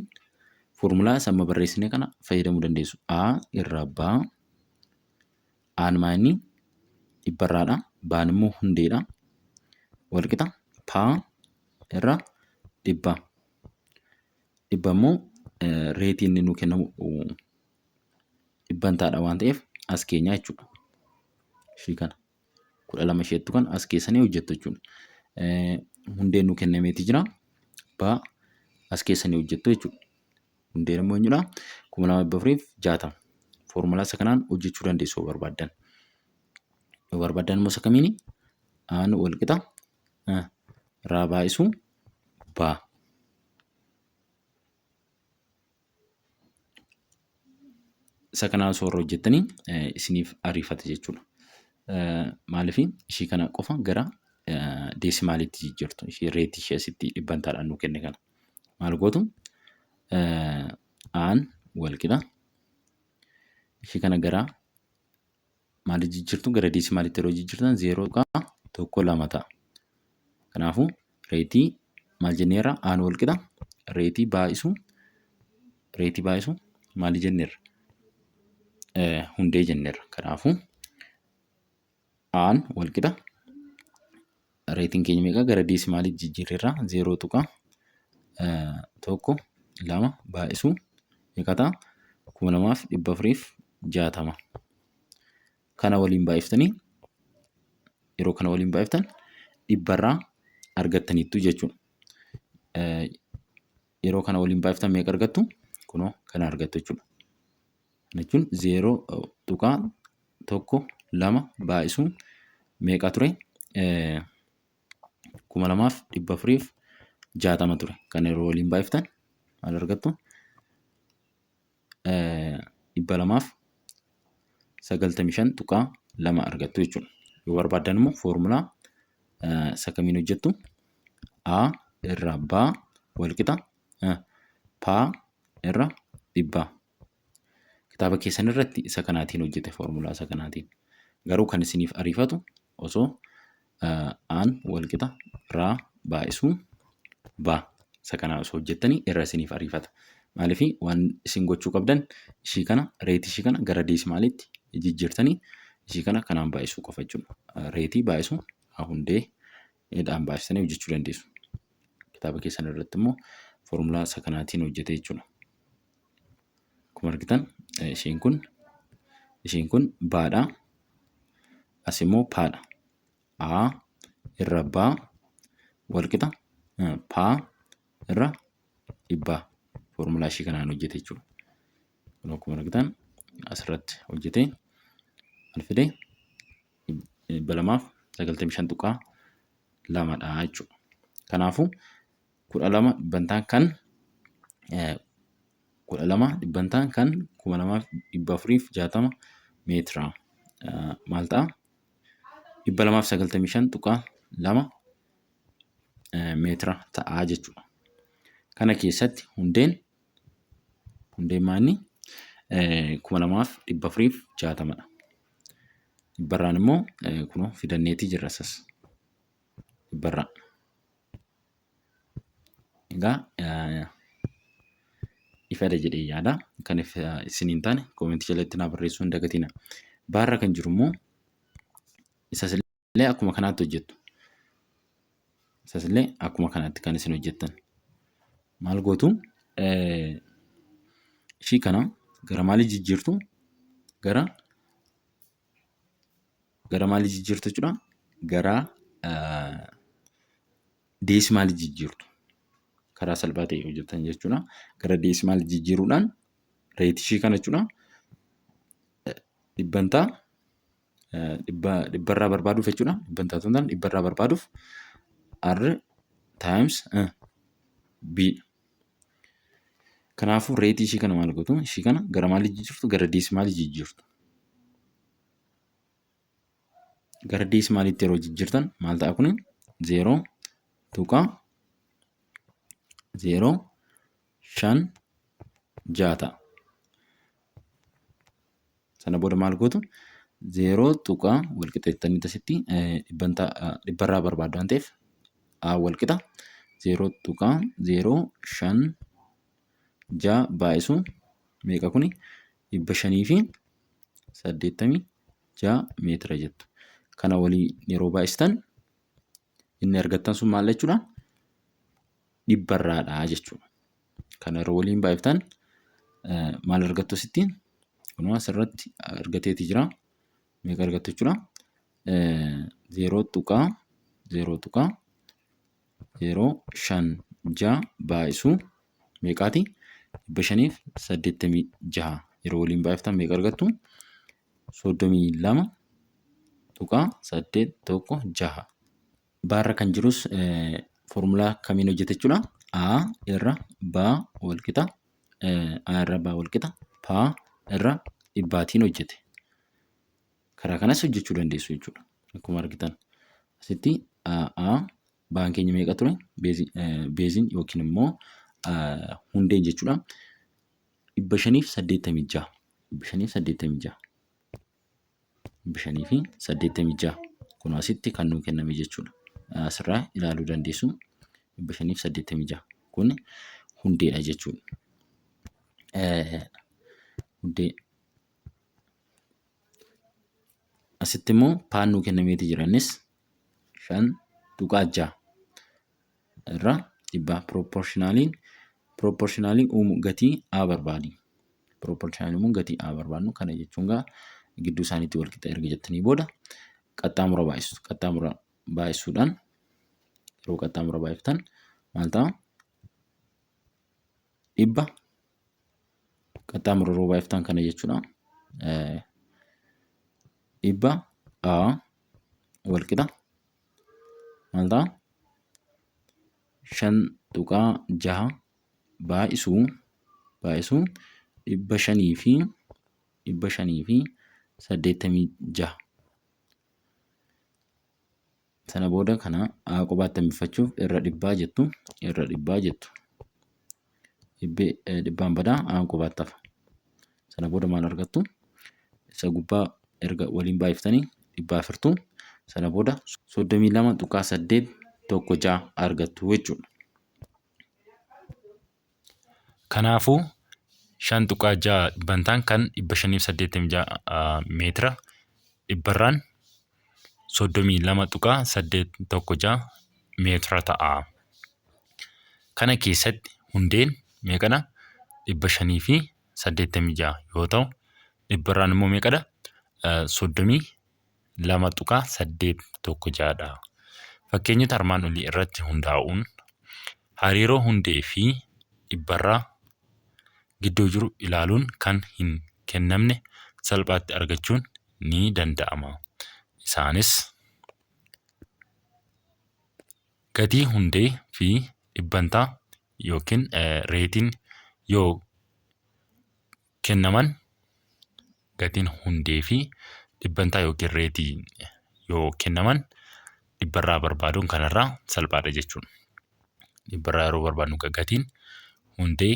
foormulaa isa amma barreessine kana fayyadamuu dandeessu. A irra B A'n maa inni dhibbarraadha. B'n immoo hundeedha. Walqixa P irra dhibba. Dhibba immoo reetii inni nuu kennamu dhibbantaadha waan ta'eef as keenya jechuudha. Ishii kana. 12 isheettu kan as keessanii hojjettu jechuudha. Hundeen nu kennameeti jira. B as keessanii hojjettu jechuudha. Hundeen immoo eenyudha? 2460. Foormulaa isa kanaan hojjechuu dandeessu yoo barbaaddan. Yoo barbaaddan immoo isa kamiini? Aan wal qixa raa baay'isu baa. Isa kanaan osoo irra hojjettanii isiniif ariifata jechuudha. Maaliif ishii kana qofa gara deesimaaliitti jijjiirtu. Ishii reetii ishee asitti dhibbantaadhaan nuu kenne kana. Maal gootu? Aan wal qixa. Ishii kana gara maali jijjiirtu? Gara deesimaaliitti yeroo jijjiirtan 0.12 ta'a. Kanaafuu reetii maal jenneerra? Aan wal qixa reetii baay'isu reetii baay'isu maali jenneerra? Hundee jenneerra. Kanaafuu aan wal qixa reetiin keenya meeqa gara deesimaaliitti jijjiirreerra? 0.12 baay'isu meeqa ta'a? 2460. Kana waliin baay'iftanii yeroo kana waliin baay'iftan dhibbarraa argattaniittu jechuudha. Yeroo kana waliin baay'iftan meeqa argattu? Kunoo kana argattu jechuudha. Kana jechuun 0.12 baay'isuu meeqa ture? 2460 ture. Kana yeroo waliin baay'iftan maal argattu? 295.2 argattu jechuudha. Yoo barbaaddan immoo foormulaa isa kamiin hojjettu? A irra B walqixa P irra dhibba. Kitaaba keessan irratti isa kanaatiin hojjete foormulaa isa kanaatiin. Garuu kan isiniif ariifatu osoo aan walqixa raa baay'isuu ba isa kanaa osoo hojjettanii irra isiniif ariifata. Maaliif waan isin gochuu qabdan ishii kana reetii ishii kana gara deesimaaliitti jijjiirtanii ishii kana kanaan baay'isuu qofa jechuudha. Reetii baay'isuu hundee dhaan baay'istanii hojjechuu dandeessu. Kitaaba keessan irratti immoo foormulaa isa kanaatiin hojjete jechuudha. Akkuma argitan isheen kun baadha. As immoo paadha. A irra B walqixa P irra dhibbaa foormulaa ishii kanaan hojjete jechuudha. Kun akkuma argitan asirratti hojjete maal fide 295.2 dha jechuudha. Kanaafuu 12 dhibbantaan kan 12 dhibbantaan kan 2460 meetira maal ta'a? 295.2 meetira ta'a jechuudha. Kana keessatti hundeen Hundeen maanni 2460 dha. Dhibbarraan immoo kunoo fidanneetii jirra isas. Dhibbarraa. Egaa ifadha jedhee yaada. Kan isin hin taane koomentii jalatti naa barreessuu hin dagatina. Baarra kan jiru immoo isas illee akkuma kanaatti hojjettu. Isas illee akkuma kanaatti kan isin hojjettan. Maal gootu? Ishii kana gara maalii jijjiirtu? Gara maalii jijjiirtu jechuudha? Gara deesimaalii jijjiirtu. Karaa salphaa ta'e hojjetan jechuudha. Gara deesimaalii jijjiiruudhaan reetii ishii kana jechuudha. Dhibbantaa dhibbarraa barbaaduuf jechuudha. Dhibbantaa osoo hin taane dhibbarraa barbaaduuf R times B. Kanaafuu reetii ishii kana maal gootu? Ishii kana gara maalii jijjiirtu? Gara deesimaalii jijjiirtu. Gara deesimaaliitti yeroo jijjiirtan maal ta'a kuni? 0.056 ta'a. Sana booda maal gootu? Zeeroo tuqaa wal qixa jettanii asitti dhibbantaa dhibbarraa barbaaddu waan ta'eef A wal qixa 0.056 baay'isu meeqa kuni? 586 meetira jettu. Kana walii yeroo baay'istan inni argattan sun maal jechuudha? Dhibbarraadha jechuudha. Kana yeroo waliin baay'iftan maal argattu asitti? Kunoo asirratti argateeti jira. Meeqa argattu jechuudha? 0.0.056 baay'isuu meeqaati? 586 yeroo waliin baay'iftan meeqa argattu? 32.816. Baarra kan jirus foormulaa kamiin hojjeta jechuudha? A irra B wal qixa A irra B wal qixa P irra dhibbaatiin hojjete. Karaa kanas hojjechuu dandeessu jechuudha. Akkuma argitan asitti A baan keenya meeqa ture? Beeziin yookiin immoo hundeen jechuudha. 586. 586. 586. Kun asitti kan nuu kenname jechuudha. Asirraa ilaaluu dandeessu. 586. Kun hundeedha jechuudha. Hundee asitti immoo paan nuu kennameeti jira. Innis 5.6 irra dhibbaa pirooporshinaalii pirooporshinaalii uumu gatii A barbaadi. Pirooporshinaalii uumuun gatii A barbaadnu kana jechuun gaa gidduu isaaniitti wal qixa erga jettanii booda qaxxaamura baay'istu. Qaxxaamura baay'isuudhaan yeroo qaxxaamura baay'iftan maal ta'a? Dhibba qaxxaamura yeroo baay'iftan kana jechuudha. Dhibba A wal qixa maal ta'a? 5.6 baay'isuu baay'isuu 586. Sana booda kana A qobaatti hambifachuuf irra dhibbaa jettu irra dhibbaa jettu. Dhibbaan badaa A'n qobaatti hafa. Sana booda maal argattu? Isa gubbaa erga waliin baay'iftanii dhibbaa afurtu. Sana booda 32.816 argattu jechuudha. Kanaafuu 5.6 dhibbantaan kan 586 meetira dhibbarraan 32.816 meetira ta'a. Kana keessatti hundeen meeqadha? 586 yoo ta'u, dhibbarraan immoo meeqadha? 32.816 dha. Fakkeenyota armaan olii irratti hundaa'uun hariiroo hundee fi dhibbarraa gidduu jiru ilaaluun kan hin kennamne salphaatti argachuun ni danda'ama. Isaanis. Gatii hundee fi dhibbantaa yookiin reetiin yoo kennaman gatiin hundee fi dhibbantaa yookiin reetii yoo kennaman dhibbarraa barbaaduun kanarraa salphaadha jechuudha. Dhibbarraa yeroo barbaadnu gatiin hundee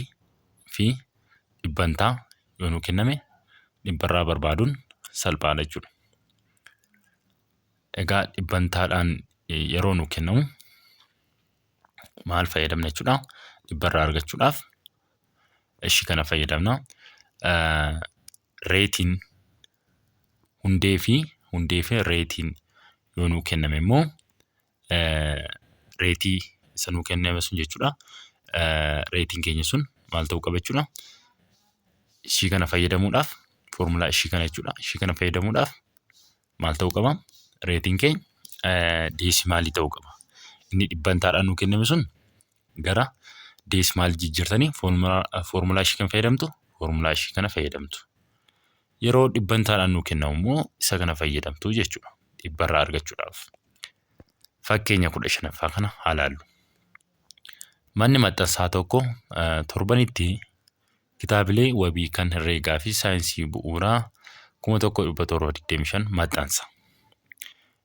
fi Dhibbantaa yoo nuu kenname dhibbarraa barbaaduun salphaadha jechuudha. Egaa dhibbantaadhaan yeroo nuu kennamu maal fayyadamna jechuudha? Dhibbarraa argachuudhaaf ishii kana fayyadamna. Reetiin hundee fi reetiin yoo nuu kenname immoo reetii isa nuu kenname sun jechuudha. Reetiin keenya sun maal ta'uu qaba jechuudha? Ishii kana fayyadamuudhaaf, foormulaa ishii kana jechuudha. Ishii kana fayyadamuudhaaf maal ta'uu qaba? Reetiin keenya deesimaalii ta'uu qaba. Inni dhibbantaadhaan nuu kenname sun gara deesimaalii jijjiirtanii foormulaa ishii kan fayyadamtu, foormulaa ishii kana fayyadamtu. Yeroo dhibbantaadhaan nuu kennamu immoo isa kana fayyadamtu jechuudha, dhibbarraa argachuudhaaf. Fakkeenya 15ffaa kana haa ilaallu. Manni maxxansaa tokko torbanitti kitaabilee wabii kan herreegaa fi saayinsii bu'uuraa 1725 maxxansa.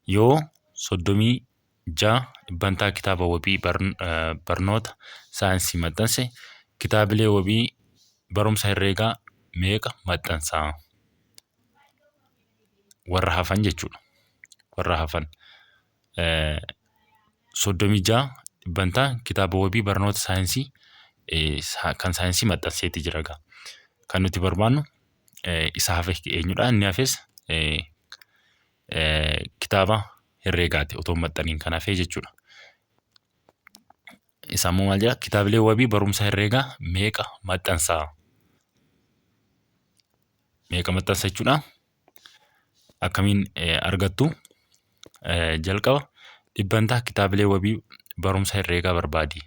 Yoo 36 dhibbantaa kitaaba wabii barnoota saayinsii maxxanse, kitaabilee wabii barumsa herreegaa meeqa maxxansaa? Warra hafan jechuudha. Warra hafan. 36 dhibbantaa kitaaba wabii barnoota saayinsii kan saayinsii maxxanseeti jira egaa. Kan nuti barbaannu isa hafe eenyudha? Inni hafes kitaaba herreegaati, otoo hin maxxaniin kan hafe jechuudha. Isa immoo maal jedhaa? Kitaabilee wabii barumsa herreegaa meeqa maxxansaa? Meeqa maxxansa jechuudha? Akkamiin argattu? Jalqaba dhibbantaa kitaabilee wabii barumsa herreegaa barbaadi.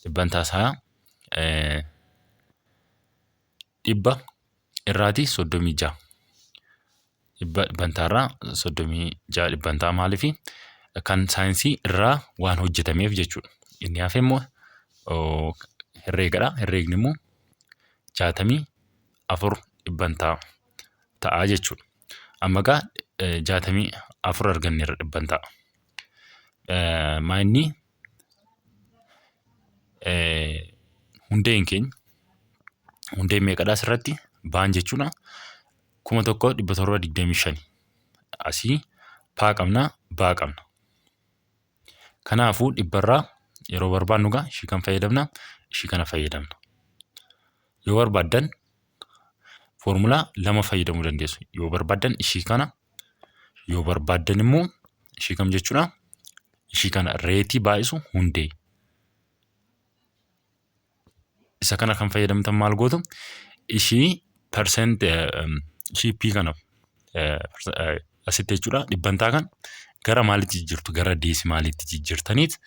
Dhibbantaa isaa 100 irraatii 36. 100 dhibbantaarraa 36 dhibbantaa, maaliifi? Kan saayinsii irraa waan hojjetameef jechuudha. Inni hafe immoo herreegadha. Herreegni immoo 64 dhibbantaa ta'a jechuudha. Amma egaa 64 arganneerra dhibbantaa. Maayinni hundeen keenya hundeen meeqadha asirratti? Baan jechuudha. 1725. Asii paa qabna, baa qabna. Kanaafuu dhibbarraa yeroo barbaannu egaa ishii kan fayyadamna, ishii kana fayyadamna. Yoo barbaaddan foormulaa lama fayyadamuu dandeessu. Yoo barbaaddan ishii kana, yoo barbaaddan immoo ishii kam jechuudha? Ishii kana, reetii baay'isu hundee. Isa kana kan fayyadamtan maal gootu? Ishii percent, ishii p kana asitti jechuudha, dhibbantaa kan gara maalitti jijjiirtu? Gara deesimaaliitti jijjiirtaniit,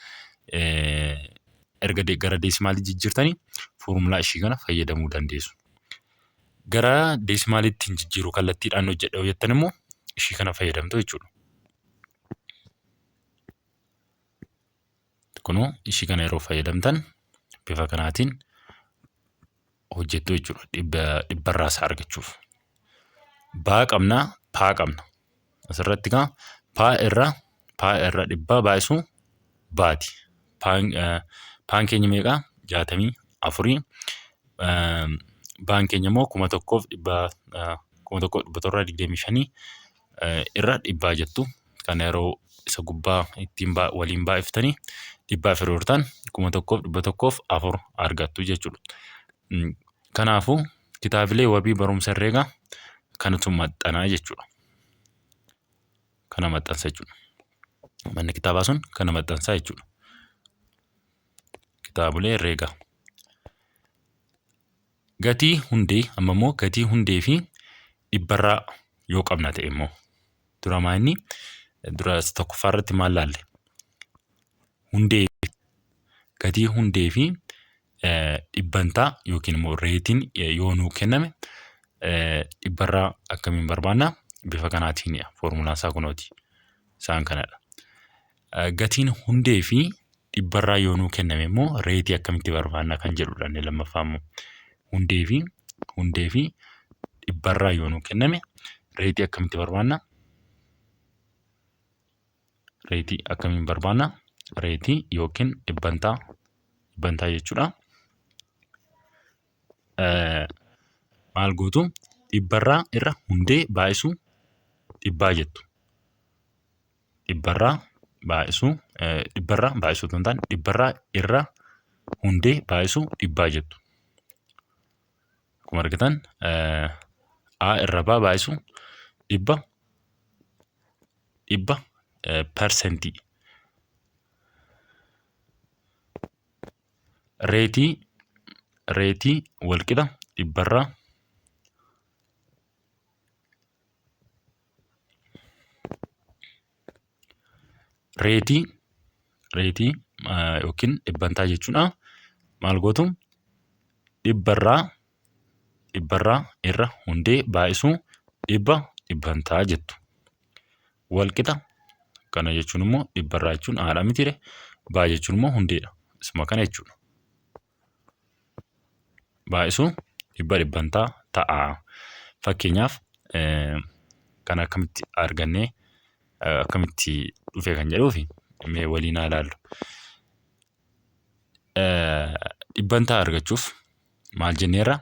erga gara deesimaalii jijjiirtanii foormulaa ishii kana fayyadamuu dandeessu. Gara deesimaaliitti hin jijjiiru, kallattiidhaan hojjedha yoo jettan immoo ishii kana fayyadamtu jechuudha. Kunoo ishii kana yeroo fayyadamtan bifa kanaatiin hojjettu jechuudha, dhibbarraa isaa argachuuf. Baa qabna, paa qabna. Asirratti kaa paa irra dhibbaa baay'isuu baati. Paan keenya meeqaa? 64. Baan keenya immoo 1725 irra dhibbaa jettu. Kana yeroo isa gubbaa ittiin waliin baay'iftanii dhibbaaf yeroo hirtan 1104 argattu jechuudha. Kanaafuu kitaabilee wabii barumsa herreegaa kanatu maxxanaa jechuudha. Kana maxxansa jechuudha. Manni kitaabaa sun kana maxxansaa jechuudha. Kitaabolee herreegaa. Gatii hundee, amma immoo gatii hundee fi dhibbarraa yoo qabna ta'e immoo, dura maa inni dura tokkoffaa irratti maal laalle? Hundee, gatii hundee fi dhibbantaa yookiin immoo reetiin yoo nuu kenname dhibbarraa akkamiin barbaanna? Bifa kanaatiin foormulaan isaa kunooti. Isaan kanadha. Gatiin hundee fi dhibbarraa yoo nuu kenname immoo reetii akkamitti barbaanna kan jedhudha inni lammaffaa immoo. Hundee fi dhibbarraa yoo nuu kenname reetii akkamitti barbaanna? Reetii akkamiin barbaanna? Reetii yookiin dhibbantaa jechuudha. Maal gootu? Dhibbarraa irra hundee baay'isuu dhibbaa jettu. Dhibbarraa baay'isuu dhibbarraa baay'isuu otoo hin taane dhibbarraa irra hundee baay'isuu dhibbaa jettu. Akkuma argitan A irra B baay'isuu dhibba dhibba persentii. Reetii reetii walqixa dhibbarraa reetii reetii yookiin dhibbantaa jechuudha. Maal gootu? Dhibbarraa dhibbarraa irra hundee baay'isuu dhibba dhibbantaa jettu. Walqixa kana jechuun immoo dhibbarraa jechuun haadha mitiire baa jechuun immoo hundeedha. Isuma kana jechuudha. Baay'isuu dhibba dhibbantaa ta'a. Fakkeenyaaf kan akkamitti argannee akkamitti dhufe kan jedhuufi mee waliin haa ilaallu. Dhibbantaa argachuuf maal jenneerra?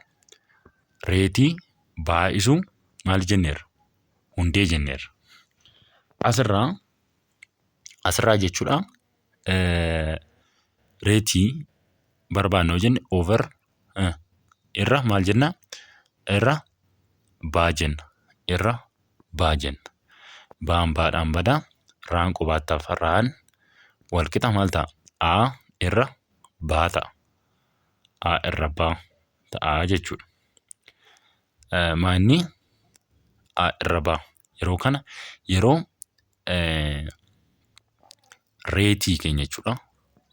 Reetii baay'isuu maal jenneerra? Hundee jenneerra. Asirraa asirraa jechuudha reetii barbaanna yoo jenne over irra maal jenna? Irra baa jenna. Irra baa jenna. Baan baadhaan badaa raan qubaatti hafa raan walqixa maal ta'a? A irra baa ta'a. A irra baa ta'a jechuudha. Maanni A irra baa. Yeroo kana yeroo reetii keenya jechuudha.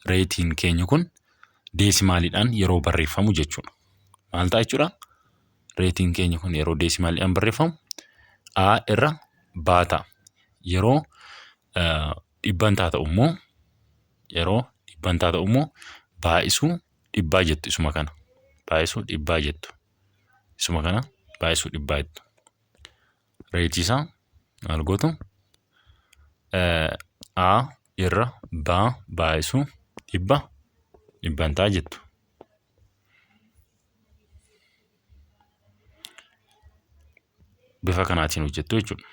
Reetiin keenya kun deesimaaliidhaan yeroo barreeffamu jechuudha. Maal ta'a jechuudha? Reetiin keenya kun yeroo deesimaaliidhaan barreeffamu A irra B ta'a. Yeroo dhibbantaa ta'u immoo yeroo dhibbantaa ta'u immoo baay'isuu dhibbaa jettu isuma kana. Baay'isuu dhibbaa jettu. Isuma kana baay'isuu dhibbaa jettu. Reetii isaa maal gootu? A irra B baay'isuu dhibba dhibbantaa jettu. Bifa kanaatiin hojjettu jechuudha.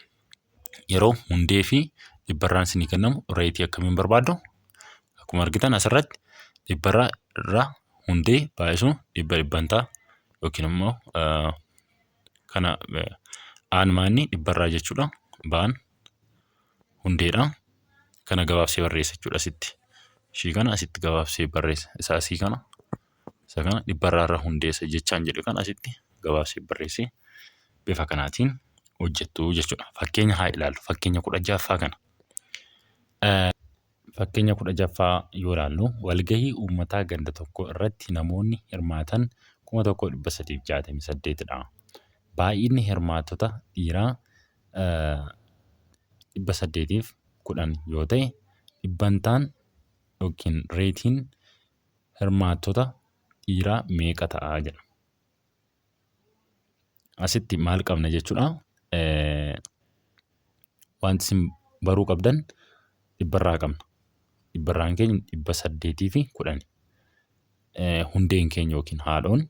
Yeroo hundee fi dhibbarraan isinii kennamu reetii akkamiin barbaaddu? Akkuma argitan asirratti dhibbarraa irra hundee baay'isuu dhibba dhibbantaa yookiin immoo kana aan maanni dhibbarraa jechuudha. Baan hundeedha. Kana gabaabsee barreessa jechuudha asitti. Ishii kana asitti gabaabsee barreessa. Isa asii kana isa kana dhibbarraa irra hundeessa jechaan jedhu kana asitti gabaabsee barreessee bifa kanaatiin hojjettu jechuudha. Fakkeenya haa ilaallu. Fakkeenya 16ffaa kana. Fakkeenya 16ffaa yoo ilaallu walgahii uummataa ganda tokko irratti namoonni hirmaatan 1368 dha. Baay'inni hirmaattota dhiiraa 810 yoo ta'e dhibbantaan yookiin reetiin hirmaattota dhiiraa meeqa ta'a jedha. Asitti maal qabna jechuudha. Wanti isin baruu qabdan dhibbarraa qabna. Dhibbarraan keenya 810. Hundeen keenya yookiin haadhoon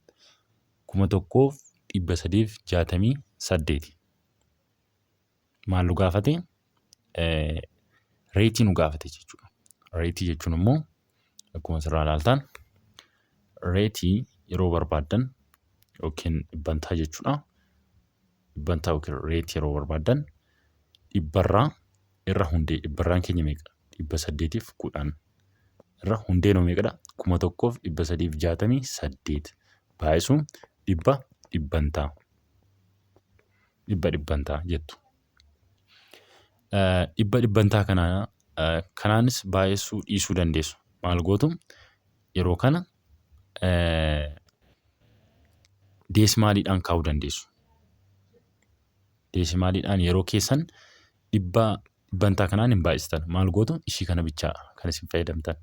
1368. Maal nu gaafate? Reetii nu gaafate jechuudha. Reetii jechuun immoo akkuma asirraa ilaaltan reetii yeroo barbaaddan yookiin dhibbantaa jechuudha. Dhibbantaa yookiin reetii yeroo barbaaddan dhibbarraa irra hundee dhibbarraan keenya meeqa? 810 irra hundeen hoo meeqadha? 1368 baay'isuu dhibba dhibbantaa dhibba dhibbantaa jettu. Dhibba dhibbantaa kana kanaanis baay'isuu dhiisuu dandeessu. Maal gootu? Yeroo kana deesimaaliidhaan kaa'uu dandeessu. Deesimaaliidhaan yeroo keessan dhibba dhibbantaa kanaan hin baay'istan. Maal gootu? Ishii kana bichaa kan isin fayyadamtan.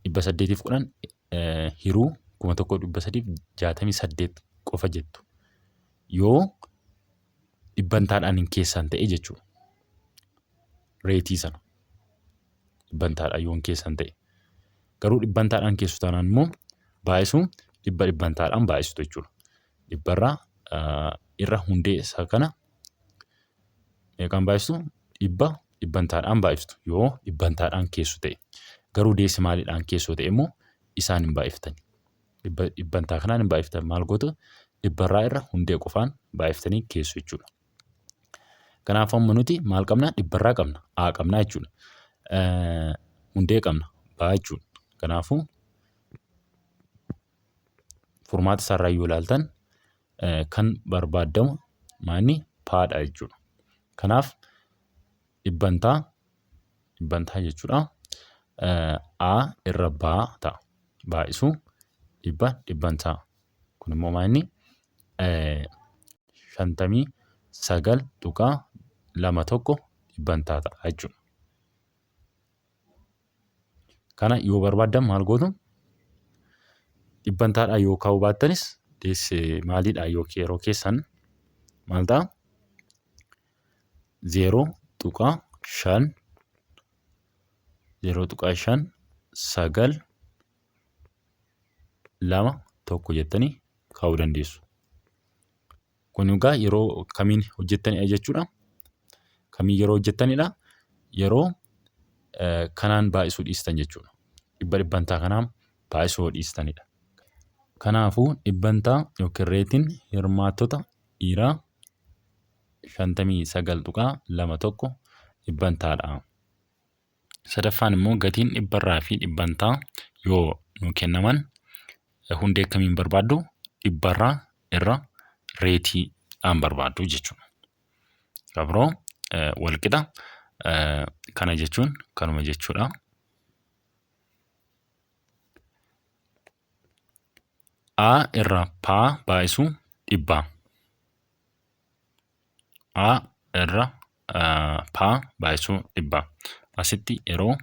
810 hiruu 1368 qofa jettu. Yoo dhibbantaadhaan hin keessan ta'e jechuudha. Reetii sana dhibbantaadhaan yoo hin keessan ta'e. Garuu dhibbantaadhaan keessu taanaan immoo baay'isuu dhibba dhibbantaadhaan baay'istu jechuudha. Dhibbarraa irra hundee isaa kana meeqaan baay'istu? Dhibba dhibbantaadhaan baay'istu yoo dhibbantaadhaan keessu ta'e. Garuu deesimaaliidhaan keessoo ta'e immoo isaan hin baay'iftani. Dhibbantaa kanaan hin baay'iftan maal gootu? Dhibbarraa irra hundee qofaan baay'iftanii keessu jechuudha. Kanaaf amma nuti maal qabna? Dhibbarraa qabna. A qabna jechuudha. Hundee qabna. B jechuudha. Kanaafuu furmaata isaarraa yoo ilaaltan kan barbaadamu maanni paadha jechuudha. Kanaaf dhibbantaa dhibbantaa jechuudha. A irra B ta'a. Baay'isuu dhibba dhibbantaa. Kun immoo maanni 59.21 dhibbantaa ta'a jechuudha. Kana yoo barbaaddan maal gootu? Dhibbantaadhaan yoo kaa'uu baattanis maaliidhaan yoo yeroo keessan maal ta'a? 0.5 0.5 9 2 1 jettanii kaa'uu dandeessu. Kun egaa yeroo kamiin hojjettanidha jechuudha. Kamiin yeroo hojjettanidha? Yeroo kanaan baay'isuu dhiistan jechuudha. Dhibba dhibbantaa kanaan baay'isuu dhiistanidha. Kanaafuu dhibbantaa yookiin reetiin hirmaattota dhiiraa 59.21 dhibbantaadha. Sadaffaan immoo gatiin dhibbarraa fi dhibbantaa yoo nu kennaman hundee akkamiin barbaaddu? Dhibbarraa irra reetiidhaan barbaaddu jechuudha. Kabroo walqixa kana jechuun kanuma jechuudha. A irra P baay'isuu dhibbaa. A irra P baay'isuu dhibbaa. Asitti yeroo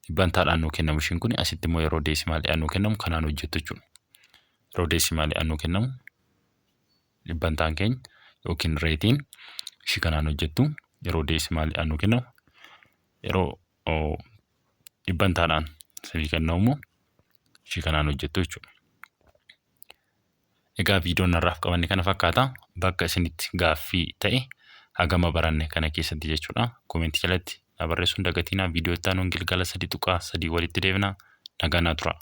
dhibbantaadhaan nuu kennamu ishiin kun asitti immoo yeroo deesimaaliidhaan nuu kennamu kanaan hojjettu jechuudha. Yeroo deesimaaliidhaan nuu kennamu dhibbantaan keenya yookiin reetiin ishii kanaan hojjettu yeroo deesimaaliidhaan nuu kennamu yeroo dhibbantaadhaan isinii kennamu immoo ishii kanaan hojjettu jechuudha. Egaa viidiyoon har'aaf qabanne kana fakkaata. Bakka isinitti gaaffii ta'e hagama baranne kana keessatti jechuudha. Koomentii jalatti na barreessuun dagatinaa. Viidiyoo itti aanuun gilgala 3.3 walitti deebina. Nagaa naa tura.